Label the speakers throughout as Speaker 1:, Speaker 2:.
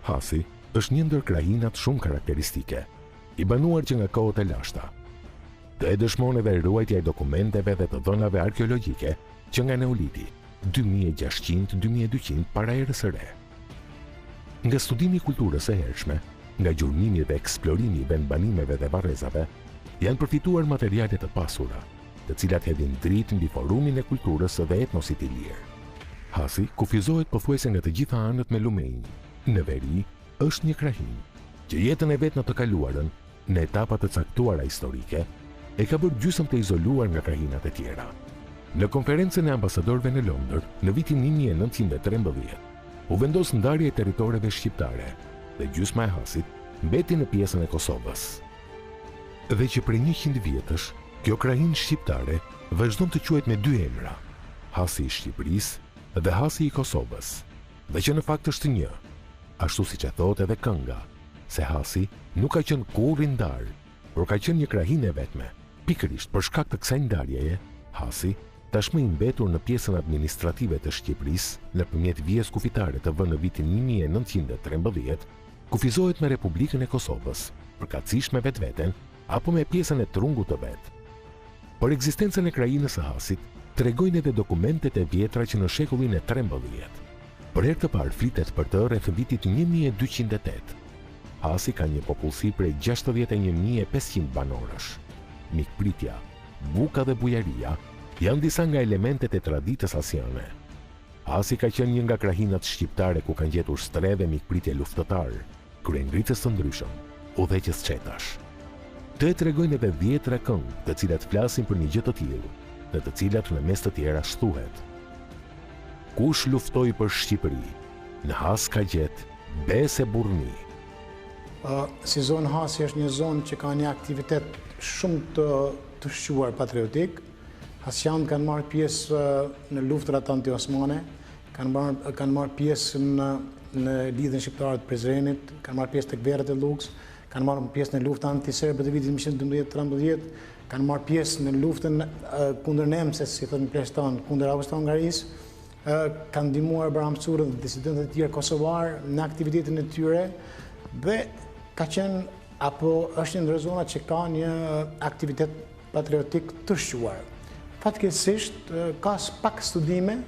Speaker 1: Hasi është një ndër krahinat shumë karakteristike, i banuar që nga kohët e lashta. Këtë e dëshmon edhe ruajtja e dokumenteve dhe të dhënave arkeologjike që nga Neoliti, 2600-2200 para erës së re. Nga studimi i kulturës së hershme, nga gjurmimi dhe eksplorimi i vendbanimeve dhe varrezave, janë përfituar materiale të pasura, të cilat hedhin dritë mbi formimin e kulturës dhe etnosit ilir. Hasi kufizohet pothuajse nga të gjitha anët me lumenj. Në veri është një krahinë, që jetën e vet në të kaluarën, në etapa të caktuara historike, e ka bërë gjysëm të izoluar nga krahinat e tjera. Në konferencën e ambasadorëve në Londër, në vitin 1913, u vendos ndarja e territoreve shqiptare dhe gjysma e Hasit mbeti në pjesën e Kosovës. Dhe që prej 100 vjetësh, kjo krahinë shqiptare vazhdon të quhet me dy emra, Hasi i Shqipërisë dhe Hasi i Kosovës, dhe që në fakt është një, ashtu siç e thotë edhe kënga, se Hasi nuk ka qenë kurrë i ndarë, por ka qenë një krahinë e vetme. Pikërisht për shkak të kësaj ndarjeje, Hasi, tashmë i mbetur në pjesën administrative të Shqipërisë, nëpërmjet vijës kufitare të vënë në vitin 1913, kufizohet me Republikën e Kosovës, përkatësisht me vetveten apo me pjesën e trungut të vet. Për ekzistencën e krahinës së Hasit tregojnë edhe dokumentet e vjetra që në shekullin e 13. Për herë të parë flitet për të rreth vitit 1208. Hasi ka një popullsi prej 61.500 banorësh. Mikpritja, buka dhe bujaria janë disa nga elementet e traditës hasiane. Hasi ka qenë një nga krahinat shqiptare ku kanë gjetur strehë dhe mikpritje luftëtarë, kryengritës të ndryshëm, udhëheqës çetash. Këtë e tregojnë edhe dhjetra këngë, të cilat flasin për një gjë të tillë, në të cilat në mes të tjerash thuhet: Kush luftoi për Shqipëri, në Has ka gjetë besë e burrni.
Speaker 2: Si zonë Hasi është një zonë që ka një aktivitet shumë të të shquar patriotik. Hasianët kanë marrë pjesë në luftërat anti-osmane, kanë marrë kanë marrë pjesë në në Lidhjen Shqiptare të Prizrenit, kanë marrë pjesë tek Verrat e Llugës, kanë marrë pjesë në luftën antiserbe të vitit 1912-13, kanë marrë pjesë në luftën kundër Nemces, si thonë pleqtë tanë, kundër Austro-Hungarisë, kanë ndihmuar Bajram Currin dhe disidentët e tjerë kosovarë në aktivitetin e tyre dhe ka qenë apo është një ndër zonat që ka një aktivitet patriotik të shquar. Fatkeqësisht ka pak studime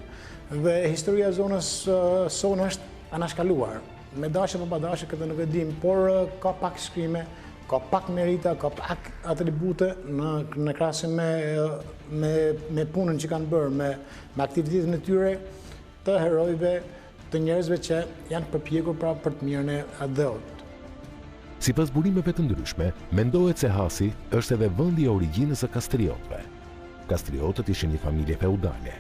Speaker 2: dhe historia e zonës sonë është anashkaluar. Me dashje apo pa dashje këtë nuk e dim, por ka pak shkrime, ka pak merita, ka pak atribute në në krahasim me me me punën që kanë bërë, me me aktivitetin e tyre të herojve, të njerëzve që janë përpjekur pra për të mirën e atdheut.
Speaker 1: Sipas burimeve të ndryshme, mendohet se Hasi është edhe vendi i origjinës së Kastriotëve. Kastriotët ishin një familje feudale.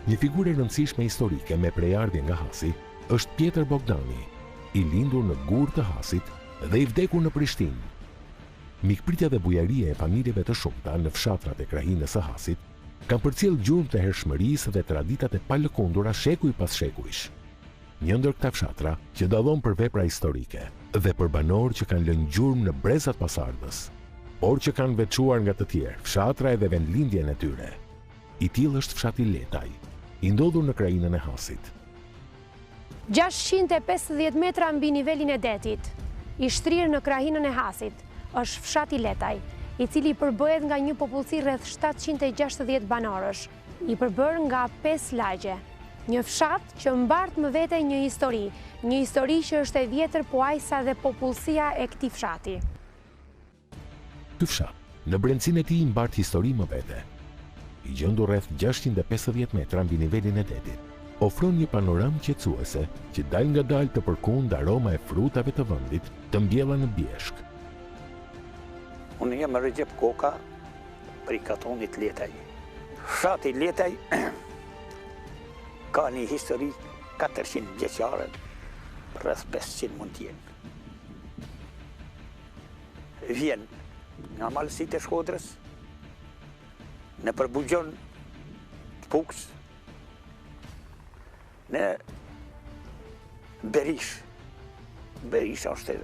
Speaker 1: Një figurë e rëndësishme historike me prejardhje nga Hasi është Pjetër Bogdani, i lindur në Gur të Hasit dhe i vdekur në Prishtinë. Mikpritja dhe bujaria e familjeve të shumta në fshatrat e krahinës së Hasit kanë përcjellë gjurmë të hershmërisë dhe traditat e palëkundura shekuj pas shekujsh. Një ndër këta fshatra që dallon për vepra historike dhe për banorë që kanë lënë gjurmë në brezat pasardhës, por që kanë veçuar nga të tjerë fshatra edhe vendlindjen e tyre. I tillë është fshati Letaj, i ndodhur në krahinën e Hasit.
Speaker 3: 650 metra mbi nivelin e detit, i shtrirë në krahinën e Hasit, është fshati Letaj, i cili përbëhet nga një popullsi rreth 760 banorësh, i përbërë nga 5 lagje. Një fshat që mbart më vete një histori, një histori që është e vjetër po aq sa dhe popullsia e këtij fshati.
Speaker 1: Ky fshat, në brendësinë e tij mbart histori më vete. I gjendur rreth 650 metra mbi nivelin e detit, ofron një panoramë qetësuese që dalëngadalë të përkund aroma e frutave të vendit të mbjella në bjeshkë.
Speaker 4: Unë jam Rexhep Koka, prej katonit Letaj. Fshati Letaj ka një histori 400 vjeçare, rreth 500 mund të jenë. Vjen nga malësitë e Shkodrës, nëpër Bugjon të Pukës, në Berishë. Berisha është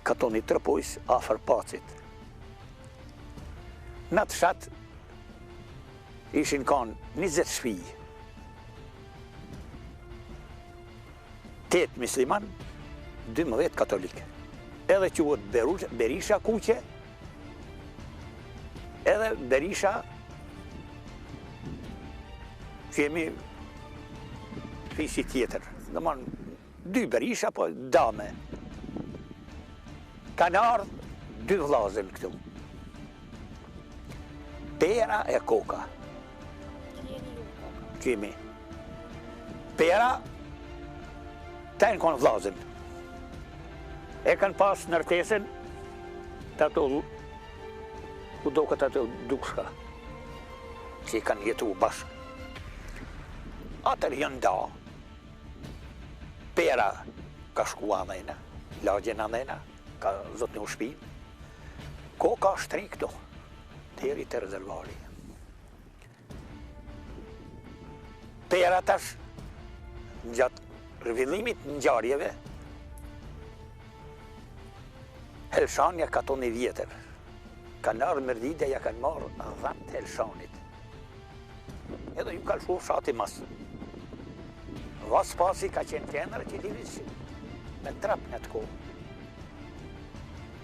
Speaker 4: katoni Tropojës, afër Pacit. Në atë fshat ishin kanë 20 shpi. 8 musliman, 12 katolik. Edhe quhet Berisha Kuqe, edhe Berisha që jemi fisi tjetër. Domethënë, dy Berisha, po dame. Kanë ardhë dy vllazën këtu. Pera e Koka. Qemi. Pera, ta janë konë vllazën. E kanë pas ndërtesën, te ato, ku doket ato dushka, që i kanë jetu bashkë. Atëherë janë da, Pera ka shku andejna, lagjen andejna, ka zotnu shpinë, Koka shtri këtu, deri te rezervari. Pera tash, gjatë zhvillimit ngjarjeve, Helshanja katun i vjetër. Kanë ardhë Mirdita, ja kanë marrë dhentë Helshanit. Edhe ju ka lëshu fshati mas. Vaspasi ka qenë qendër që lëvizshin me trap në atë kohë.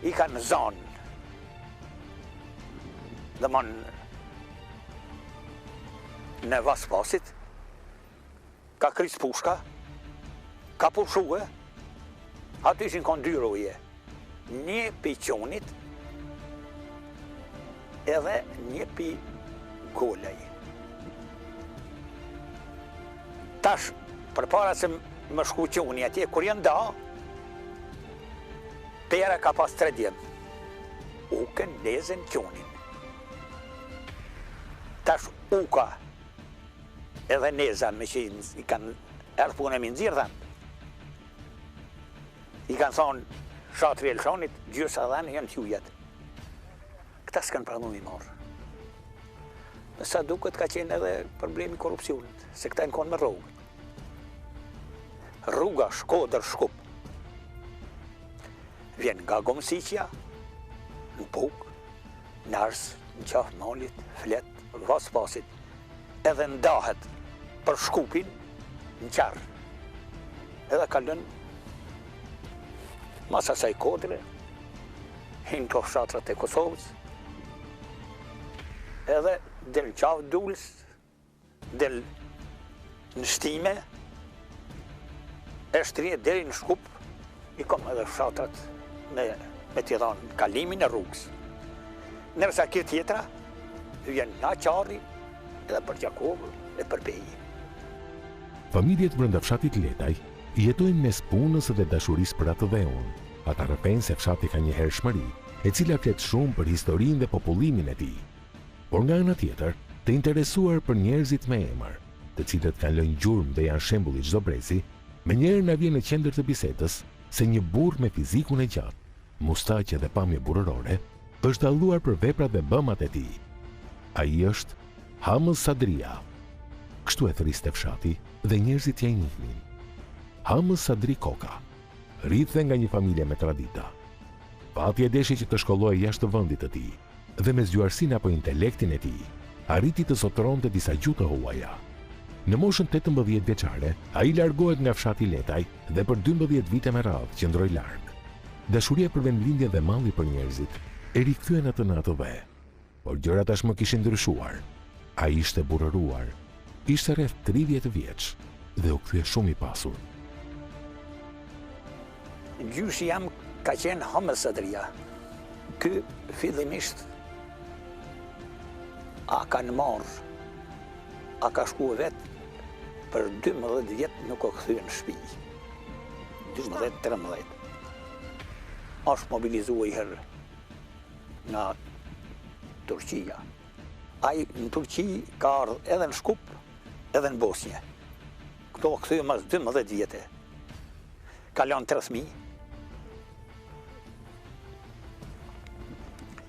Speaker 4: I kanë zanë. Domethënë në Vaspasit, ka kris pushka, ka pushue, aty ishin konë dy roje, një pi Qonit, edhe një pi Golaj. Tash, përpara se me shku Qoni atje, kur janë da, Pera ka pas tre djem, Ukën, Nezën, Qonin. Tash Uka edhe Neza, me që i kanë erdhë punë e mi nxirë dhentë, i kanë thonë shatri Elshanit, gjysa dhenë janë t'jujat. Këta s'kanë pranu mi marrë. Me sa duket ka qenë edhe problemi i korrupsionit, se këta janë konë me rrogë. Rruga Shkodër Shkup. Vjen nga Gomsiqja, në Pukë, në Ars, në Qafë Malit, Flet, Vaspasit, edhe ndahet për Shkupin në Qarr. Edhe kalon mas asaj kodre, hin këto fshatrat e Kosovës, edhe del në Qafë Dules, del në Shtime, e shtrihet deri në Shkup, i kom edhe fshatrat me, me t'i dhanë kalimin e rrugës. Nërsa kjo tjetra, vjen nga Qarri edhe për Gjakovë e për Pejë.
Speaker 1: Familjet brenda fshatit Letaj jetojnë mes punës dhe dashurisë për atdheun. Ata rrëfejnë se fshati ka një hershmëri, e cila flet shumë për historinë dhe popullimin e tij. Por nga ana tjetër, të interesuar për njerëzit me emër, të cilët kanë lënë gjurmë dhe janë shembull i çdo brezi, menjëherë na vjen në qendër të bisedës se një burrë me fizikun e gjatë, mustaqe dhe pamje burrërore, është dalluar për veprat dhe bëmat e tij. Ai është Hamëz Sadria. Kështu e thërriste fshati dhe njerëzit që e njihnin. Hamëz Sadri Koka rridhte nga një familje me tradita. Fati e deshi që të shkollohej jashtë vendit të tij dhe me zgjuarsinë apo intelektin e tij, arriti të zotëronte disa gjuhë të huaja. Në moshën 18 vjeçare, ai largohet nga fshati Letaj dhe për 12 vite me radhë qëndroi larg. Dashuria për vendlindjen dhe malli për njerëzit e rikthyen atë në atdhe. Por gjërat tashmë kishin ndryshuar. Ai ishte burrëruar, ishte rreth 30 vjeç dhe u kthye shumë i pasur.
Speaker 4: Gjyshi jem ka qenë Hamëz Sadria. Ky fillimisht a kanë marrë, a ka shku vetë, për 12 vjet nuk u kthye në shpi. 12-13. Ashtë mobilizu i herë nga Turqia. Ai në Turqi ka ardhë edhe në Shkup, edhe në Bosnje. Këto u kthye mas 12 vjete. Ka lanë tre fmi.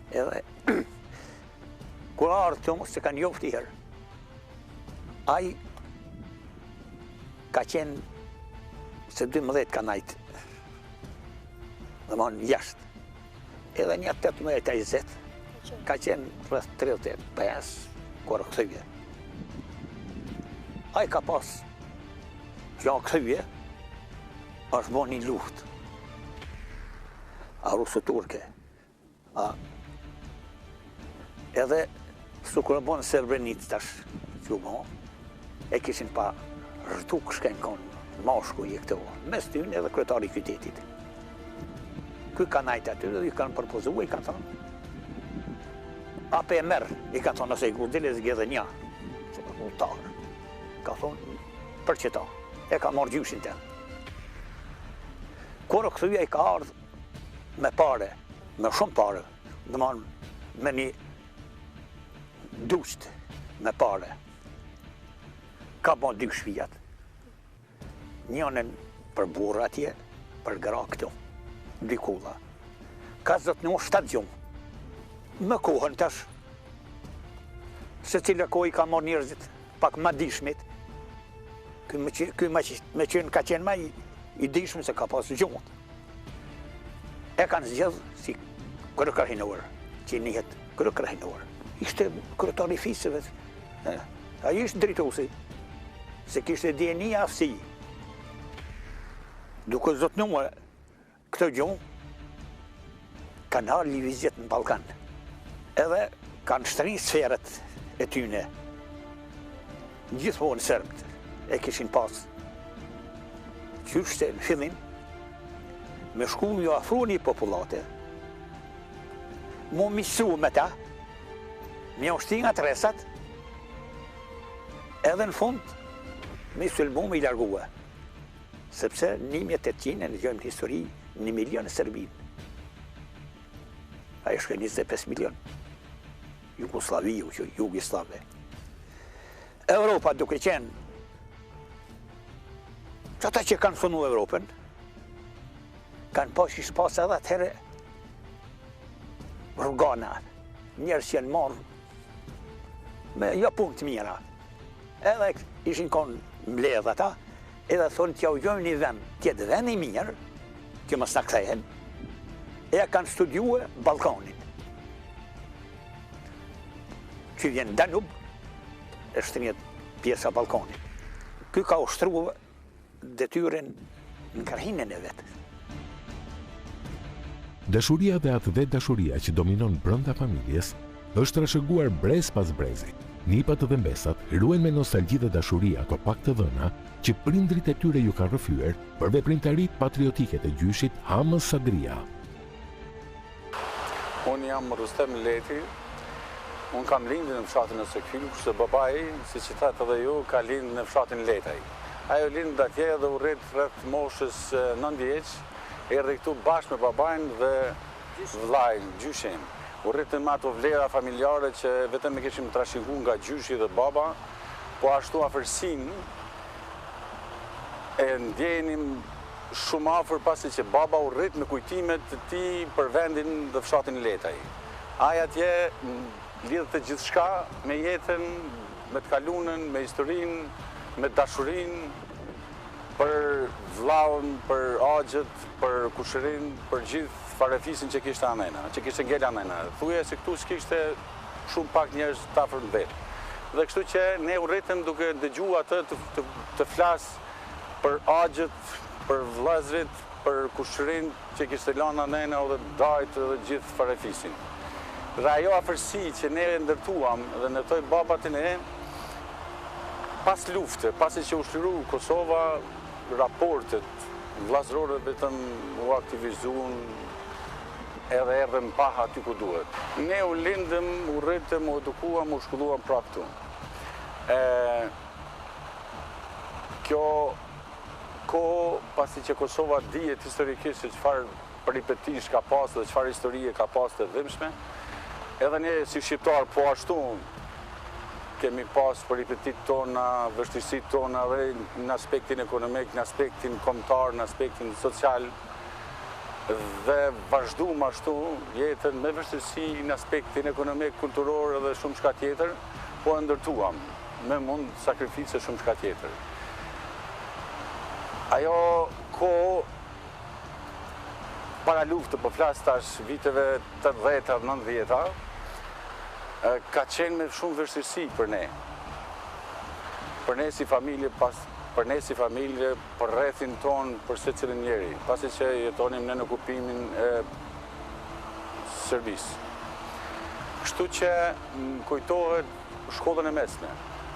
Speaker 4: Edhe, kur ardhë këtu, s'e kanë njoftë i herë. Ai ka qenë se 12 ka najtë. Domethënë jashtë. Edhe një 18 a 20, ka qenë rreth 35, kur u kthye. Ai ka pas, që u kthye, Është bo një luftë. A ruso-turke. A edhe sikur e bon Srebrenicë tash, që u bo, e kishin pa zhduk shka jon konë mashkuj e këto, mes tyne edhe kryetari i qytetit. Ky ka najtë aty dhe i kanë propozu, i kanë thonë, a pe merr, i kanë thonë, nëse i gurdile zgjedhe një, që për mutarë, ka thonë, për qëta, e ka marrë gjyshin të. Kur u kthy ai ka ardhë me pare, me shumë pare, domethonë me një duqt me pare. Ka bo dy shpijat. Njënën për burra atje, për gra këtu, dy kulla. Ka zotnu 7 gjumë. Me kohën tash, secila kohë i ka marrë njerëzit pak ma dishmit, ky me, me qenë ka qenë ma i, i dishëm se ka pasë gjumë. E kanë zgjedh si kryekrahinor, që njihet kryekrahinor. Ishte kryetari i fiseve, ai ishte drejtuesi, se kishte dijeni aftësi. Duke zotnuar këtë gjuhë, kanë ardhë lëvizjet në Ballkan. Edhe kanë shtri sferat e tyne. Gjithmonë serbët e kishin pas. Qysh në fillim, me shku me ju afru një popullate, mu miqësu me ta, me jau shti ngatërresat, edhe në fund, me sulmu me i largue. Sepse 1800 e dëgjojmë në histori, një milion Serbi. Ajo shkoi 25 milion. Jugosllaviu, që Jugosllave. Europa duke qenë, që ata që kanë sunu Evropën, kanë pas ish pas edhe atëherë rrugana, njerëz që janë marrë me jo punë të mira. Edhe ishin konë mbledh ata, edhe thonë t'jau gjojmë një vend, t'jetë vend i mirë, që mos na kthehen, e kanë studiue Ballkanin. Që vjen Danub, e shtrihet pjesa Ballkanit. Ky ka ushtru detyrën në krahinën e vet.
Speaker 1: Dashuria dhe atdhedashuria që dominon brenda familjes është trashëguar brez pas brezi. Nipat dhe mbesat ruajnë me nostalgji dhe dashuri ato pak të dhëna që prindërit e tyre ju kanë rrëfyer për veprimtaritë patriotike të gjyshit Hamë Sadria.
Speaker 5: Unë jam Rustem Leti, unë kam lindë në fshatin Osekfil, kurse babai, siç e thatë edhe ju, ka lindë në fshatin Letaj. Ai u lind atje dhe u rrit rreth moshës 9 vjeç, erdhi këtu bashkë me babain dhe vëllain, gjyshin. U rritëm me ato vlera familjare që vetëm e kishim trashëgu nga gjyshi dhe baba, po ashtu afërsinë e ndjenim shumë afër pasi që baba u rrit me kujtimet të tij për vendin dhe fshatin Letaj. Ai atje lidhte gjithçka me jetën, me të kalunën, me historinë, me dashurinë për vllaun, për axhët, për kushërinjtë, për gjithë farefisin që kishte anena, që kishte ngel anena. Thuje se këtu s'kishte shumë pak njerëz të afërm vet. Dhe kështu që ne u rritëm duke dëgju atë të, të, të flasë për axhët, për vëllezërit, për kushërinjtë që kishte lënë anena edhe dajtë edhe gjithë farefisin. Dhe ajo afërsi që ne e ndërtuam dhe ndërtoi baba te ne, pas lufte, pasi që u çliru Kosova, raportet vëllazërore vetëm u aktivizuan edhe erdhën pah aty ku duhet. Ne u lindëm, u rritëm, u edukuam, u shkolluam pra këtu. E, Kjo kohë, pasi që Kosova dihet historikisht se çfarë peripetish ka pasë dhe çfarë historie ka pasë të dhimbshme, edhe ne si shqiptarë po ashtu kemi pas peripetit tona, vështirësitë tona dhe në aspektin ekonomik, në aspektin kombëtar, në aspektin social dhe vazhdum ashtu jetën me vështirësi në aspektin ekonomik, kulturor edhe shumë çka tjetër, po e ndërtuam. me mund, sakrificë e shumë çka tjetër. Ajo kohë para lufte, po flas tash viteve 80-ta, 90-ta, ka qenë me shumë vështirësi për ne. Për ne si familje, pas, Për ne si familje, për rrethin tonë, për secilin njeri, pasi që jetonim nën okupimin e Serbisë. Kështu që më kujtohet shkollën e mesme.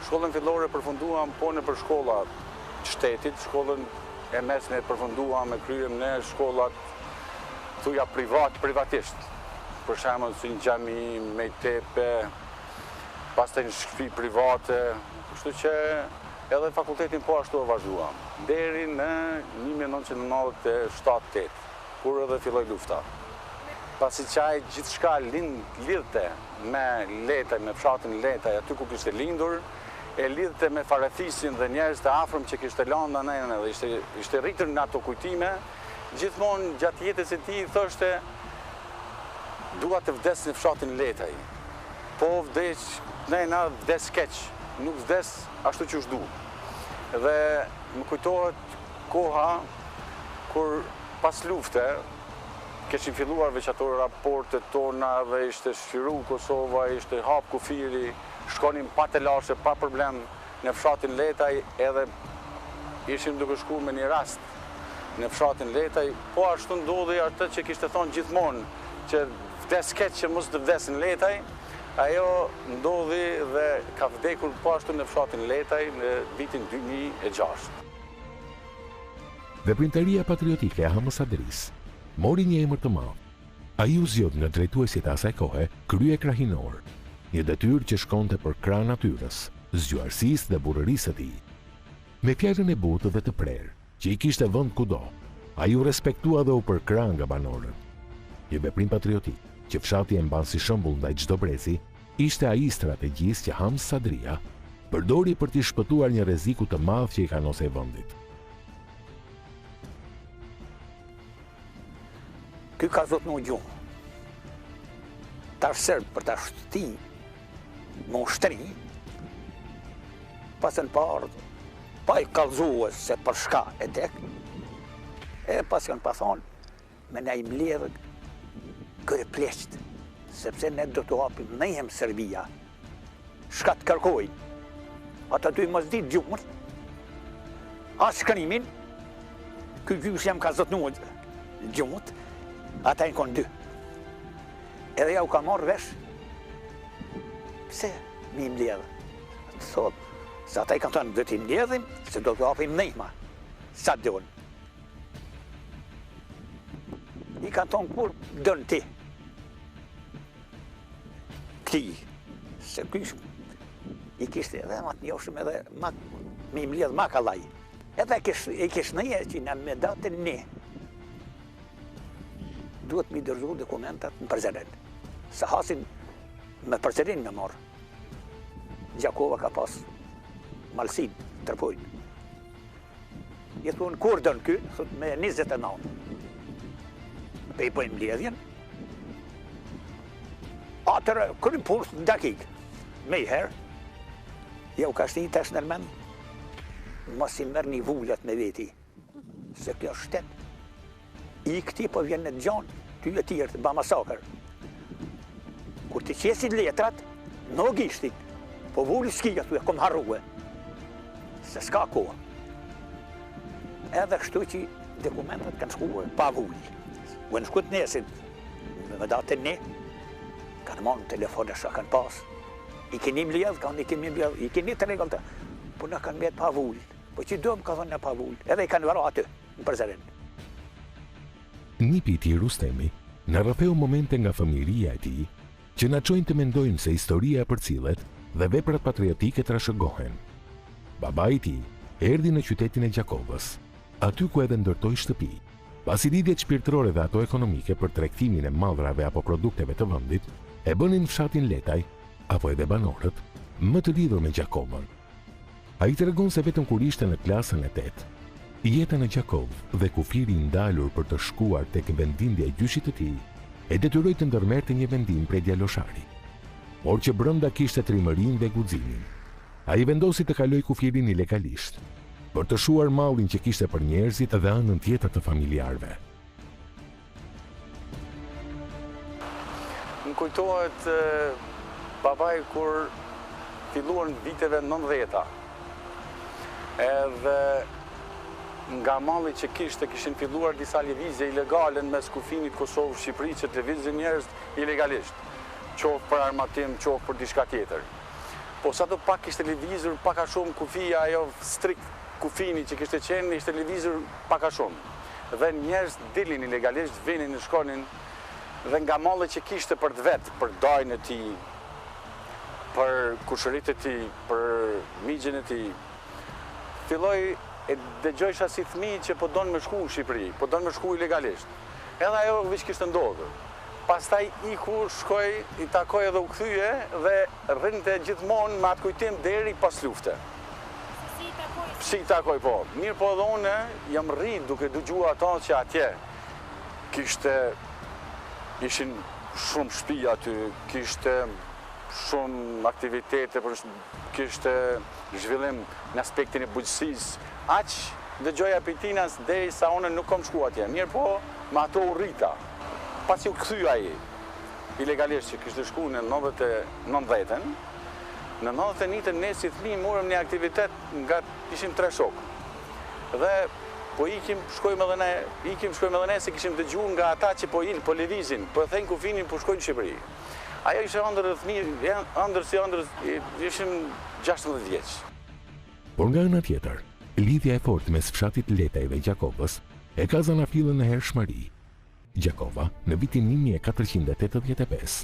Speaker 5: Shkollën fillore përfunduam po nëpër shkolla të shtetit, shkollën e mesme përfunduam e kryem në shkollat thuja privat, privatisht. Për shembull si në xhami, mejtepe, pastaj në shtëpi private, kështu që edhe fakultetin po ashtu e vazhduam, deri në 1997-8, kur edhe filloi lufta. Pasi që ai gjithçka lidhte me Letaj, me fshatin Letaj, aty ku kishte lindur, e lidhte me farefisin dhe njerëz të afërm që kishte lanë andej dhe ishte, ishte rritur në ato kujtime, gjithmonë gjatë jetës së tij thoshte dua të vdes në fshatin Letaj. Po vdek knena vdes keq, nuk vdes ashtu qysh du. Dhe më kujtohet koha kur pas lufte kishin filluar veç ato raportet tona dhe ishte çliru Kosova, ishte hap kufiri, shkonim pa telashe, pa problem në fshatin Letaj edhe ishim duke shku me një rast në fshatin Letaj, po ashtu ndodhi atë që kishte thonë gjithmonë që vdes keq që mos të vdes në Letaj, ajo ndodhi dhe ka vdekur po ashtu në fshatin Letaj në vitin 2006.
Speaker 1: Veprimtaria patriotike e Hamëz Sadrisë mori një emër të madh. Ai u zgjodh nga drejtuesit e asaj kohe kryekrahinor, një detyrë që shkonte përkrah natyrës, zgjuarsisë dhe burrërisë së tij. Me fjalën e butë dhe të prerë, që i kishte vend kudo, ai u respektua dhe u përkrah nga banorët. Një veprim patriotik, që fshati e mban si shembull ndaj çdo brezi, ishte ai i strategjisë që Hamëz Sadria përdori për t'i shpëtuar një rreziku të madh që i kanosej vendit.
Speaker 4: Ky ka zotnu gjuhë. Tash serbët për ta shti me ushtri, pasën pa ardhë, pa i kallzue se për shka e dek, e pas kanë pa thonë, me na i mbledhë kryepleqtë, sepse ne do t'u apim ndihmë Serbia, shka të kërkojnë, ata tuj mos ditë gjuhën, as shkrimin, ky gjysh jem ka zotnu gjuhët, ata i konë dy. Edhe ja u ka marrë vesh, pse me i mbledhë? Të thotë, se ata i kanë thënë, do t'i mbledhim, se do t'u apim ndihma, sa donë. I kanë thonë, kur don ti? Këtij, se ky i kishte edhe ma të njohshëm edhe ma, me i mbledh ma kallaj. Edhe kish, i kish nije që në me datën një, duhet me i dorëzu dokumentat në Prizren. Se hasin me Prizren me marrë. Gjakova ka pas Malsin, Tropojën. I thonë, kur don ky? Thotë, me 29. Pe i bëjmë mbledhjen. Atëherë, kryn punë në dakikë. Menjëherë, ja u ka shti tash nër mend, mos i merrni vulat me veti, se kjo shtet, I këti po vjen në të gjonë, ty e tjerë të ba masakër. Kur të qesit letrat, në gishtit, po vulë s'ki, a thuja, kom harrue, se s'ka kohë. Edhe kështu që dokumentat kanë shkue pa vulë. U në shku të nesit, me datën një, kanë marrë në telefon e shka kanë pasë. I keni mbledhë, kanë i keni mbledhë, i keni të rregullt, po na kanë mbet pa vulë. Po që do më ka thonë në pa vulë, edhe i kanë vra aty. Në Prizren.
Speaker 1: Nipi i tij Rustemi na rrëfeu momente nga fëmijëria e tij që na çojnë të mendojmë se historia përcillet dhe veprat patriotike trashëgohen. Babai i tij erdhi në qytetin e Gjakovës, aty ku edhe ndërtoi shtëpi. Pasi lidhjet shpirtërore dhe ato ekonomike për tregtimin e mallrave apo produkteve të vendit e bënin fshatin Letaj, apo edhe banorët, më të lidhur me Gjakovën. Ai tregon se vetëm kur ishte në klasën e tetë, jeta në Gjakovë dhe kufiri i ndalur për të shkuar tek vendlindja e gjyshit të tij, e detyroi të ndërmerrte një vendim prej djaloshari. Por që brenda kishte trimërinë dhe guximin. Ai vendosi të kalojë kufirin ilegalisht, për të shuar mallin që kishte për njerëzit dhe anën tjetër të familjarëve.
Speaker 5: Më kujtohet babai kur filluan viteve nëntëdhjeta. Edhe nga malli që kishte, kishin filluar disa lëvizje ilegale në mes kufinit Kosovë-Shqipëri që të lëvizin njerëz ilegalisht, qoftë për armatim, qoftë për diçka tjetër. Po sado pak kishte lëvizur pak a shumë kufija ajo strikt kufini që kishte qenë, ishte lëvizur pak a shumë. Dhe njerëz dilnin ilegalisht, vinin e shkonin dhe nga malli që kishte për të vet, për dajën e tij, për kushërit e tij, për mixhën e tij, filloi e dëgjojsha si fëmijë që po don me shku në Shqipëri, po don me shku ilegalisht. Edhe ajo veç kishte ndodhur. Pastaj iku, shkoi, i takoi edhe u kthye dhe rrinte gjithmonë me atë kujtim deri pas lufte.
Speaker 3: Si i takoi?
Speaker 5: Si i takoi, po. Mirëpo edhe unë jam rrit duke dëgju ato që atje kishte ishin shumë shpi aty, kishte shumë aktivitete, kishte zhvillim në aspektin e bujqësisë. Aq dëgjoja prej tina derisa unë nuk kom shku atje. Mirëpo, me ato u rrita. Pasi u kthy ai ilegalisht që kishte shku në 99-ën, në 91-ën ne si fëmijë morëm një aktivitet nga ishim tre shokë. Dhe po ikim, shkojmë edhe ne, ikim, shkojmë edhe ne se kishim dëgju nga ata që po il, po lëvizin, po e thejnë kufinin, po shkojnë në Shqipëri. Ajo ishte ëndërr e fëmijë, ëndërr si ëndërr, ishim 16 vjeç.
Speaker 1: Por nga ana tjetër, lidhja e fortë mes fshatit Letaj dhe Gjakovës e ka zanafillën në hershmëri. Gjakova, në vitin 1485,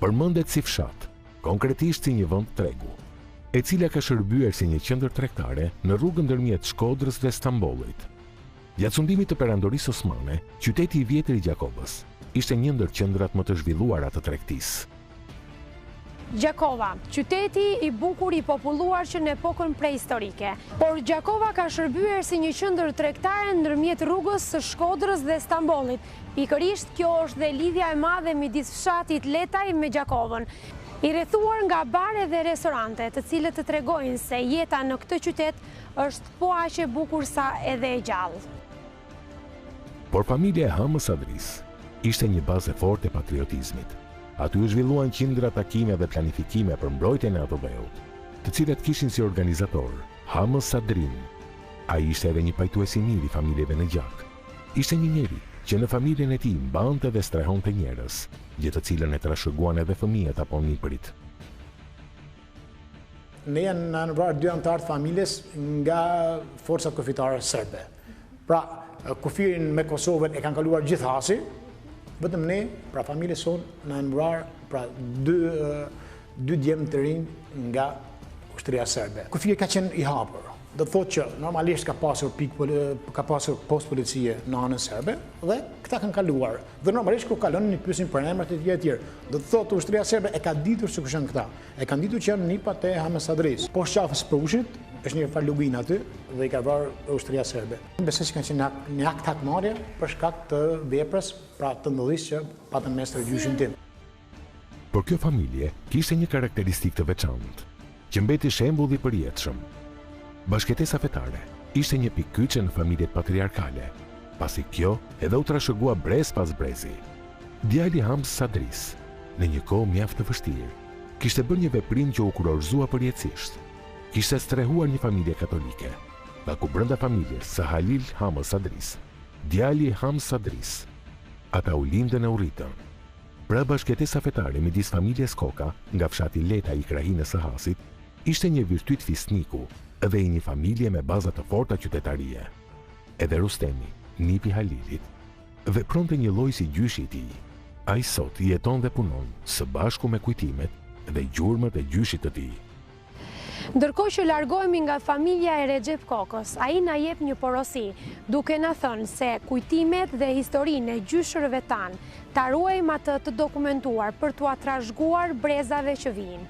Speaker 1: përmendet si fshat, konkretisht si një vend tregu, e cila ka shërbyer si një qendër tregtare në rrugën ndërmjet Shkodrës dhe Stambollit. Gjatë sundimit të Perandorisë Osmane, qyteti i vjetër i Gjakovës ishte një ndër qendrat më të zhvilluara të tregtisë.
Speaker 3: Gjakova, qyteti i bukur i populluar që në epokën prehistorike. Por Gjakova ka shërbyer si një qendër tregtare ndërmjet rrugës së Shkodrës dhe Stambollit. Pikërisht kjo është dhe lidhja e madhe midis fshatit Letaj me Gjakovën. I rrethuar nga bare dhe restorante, të cilët të tregojnë se jeta në këtë qytet është po aq e bukur sa edhe e gjallë.
Speaker 1: Por familja e Hamës Sadrisë ishte një bazë e fortë e patriotizmit. Aty u zhvilluan qindra takime dhe planifikime për mbrojtjen e atdheut, të cilat kishin si organizator Hamës Sadrinë. Ai ishte edhe një pajtues i mirë i familjeve në gjak. Ishte një njeri që në familjen e tij mbante dhe strehonte njerëz, gjë të cilën e trashëguan edhe fëmijët apo nipërit.
Speaker 2: Ne janë na janë vrarë dy anëtarë të familjes nga forcat kufitare serbe. Pra, kufirin me Kosovën e kanë kaluar gjithë Hasi, vetëm ne, pra familjes sonë, na janë vrarë pra, dy, dy djem të rinj nga ushtria serbe. Kufiri ka qenë i hapur. Do të thotë që normalisht ka pasur pikë ka pasur post policie në anën serbe dhe këta kanë kaluar. Dhe normalisht kur kalonin i pyesin për emrat e tjerë e tjerë. Do të thotë ushtria serbe e ka ditur se kush janë këta. E kanë ditur që janë nipat e Hamës Sadrisë. Poshtë qafës së Prushit, është një farë luginë aty dhe i ka vrarë ushtria serbe. Besoj që kanë qenë një akt hakmarrje për shkak të veprës, pra të ndodhisë që patën me stërgjyshin tim.
Speaker 1: Por kjo familje kishte një karakteristikë të veçantë, që mbeti shembull i përjetshëm. Bashkëjetesa fetare ishte një pikë kyçe në familjet patriarkale, pasi kjo edhe u trashëgua brez pas brezi. Djali i Hamzë Sadrisë, në një kohë mjaft të vështirë, kishte bërë një veprim që u kurorëzua përjetësisht. Kishte strehuar një familje katolike, nga ku brenda familjes së Halil Hamës Sadrisë, djali i Hamzë Sadrisë, ata u lindën e u rritën. Pra bashkëjetesa fetare midis familjes Koka, nga fshati Letaj i krahinës së Hasit, ishte një virtyt fisniku dhe i një familje me baza të forta qytetarie. Edhe Rustemi, nipi i Halilit, Vepronte njëlloj si gjyshi i tij. Ai sot jeton dhe punon së bashku me kujtimet dhe gjurmët e gjyshit të tij.
Speaker 3: Ndërkohë që largohemi nga familja e Rexhep Kokës, ai na jep një porosi, duke na thënë se kujtimet dhe historinë e gjyshërve tanë, ta ruajmë atë të dokumentuar për t'ua trashëguar brezave që vijnë.